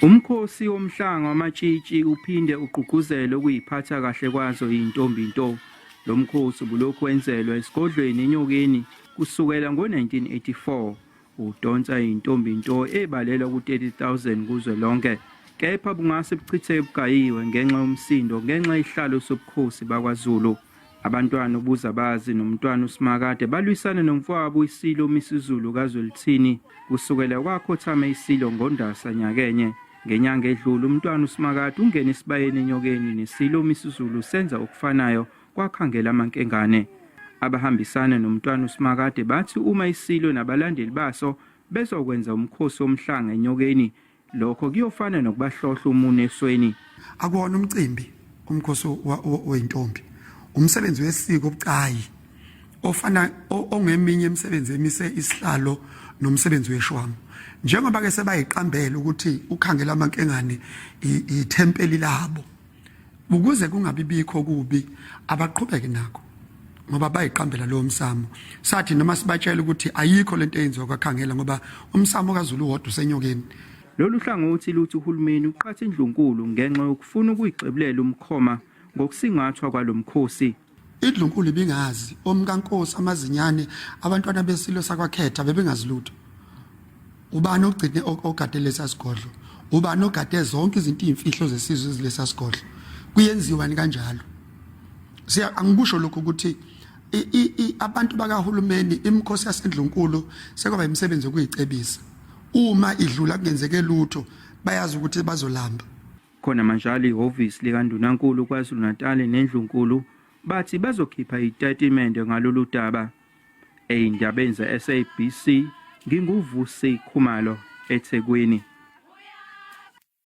Umkhosi womhlanga wamatshitshi uphinde ugqugquzele ukuyiphatha kahle kwazo iy'ntombi nto. Lo mkhosi ubulokhu wenzelwa esigodlweni eNyokeni kusukela ngo-1984. Udonsa iy'ntombi nto ebalelwa ku-30,000 kuzwe lonke. Kepha bungase buchitheke bugayiwe ngenxa yomsindo ngenxa yesihlalo sobukhosi bakwaZulu. Abantwana uBuzabazi noMntwana uSimakade balwisane nomfowabo iSilo uMisuzulu kaZwelithini kusukela kwakhothama iSilo ngoNdasa nyakenye. Ngenyanga edlule uMntwana uSimakade ungene esibayeni eNyokeni neSilo uMisuzulu senza okufanayo kwakhangela amankengane. Abahambisana noMntwana uSimakade bathi uma iSilo nabalandeli baso bezokwenza umkhosi womhlanga eNyokeni Lokho kuyofana nokubahlohla umunwe esweni. Akuwona umcimbi umkhosi weyintombi. Umsebenzi wesiko obucayi ofana ongeminye imisebenzi emise isihlalo nomsebenzi weshwamu. Njengoba ke sebayiqambela ukuthi ukhangela amankengane ithempeli labo. Ukuze kungabi bikho kubi abaqhubeke nakho ngoba bayiqambela lowo msamo. Sathi noma sibatshela ukuthi ayikho lento eyenziwa kwakhangela ngoba umsamo kaZulu wodwa usenyokeni. Lolu hlangothi luthi uhulumeni uqhatha indlunkulu ngenxa yokufuna ukuyixebulela umkhoma ngokusingathwa kwalo mkhosi. Indlunkulu ibingazi, omkankosi, amazinyane, abantwana besilo sakwakhetha bebengazi lutho. Ubani ogcine ogade lesa sigodlo? Ubani ogade zonke izinto izimfihlo zesizwe ezilesa sigodlo? Kuyenziwani kanjalo? Siya angikusho lokho ukuthi abantu bakahulumeni imikhosi yasendlunkulu sekwaba imisebenzi yokuyicebisa. Uma idlula kungenzeke lutho bayazi ukuthi bazolamba. Khona manjalo ihhovisi likaNdunankulu KwaZulu-Natal neNdlunkulu bathi bazokhipha itatimende ngalolu daba. Ey'ndabeni ze-SABC nginguVusi Khumalo eThekwini.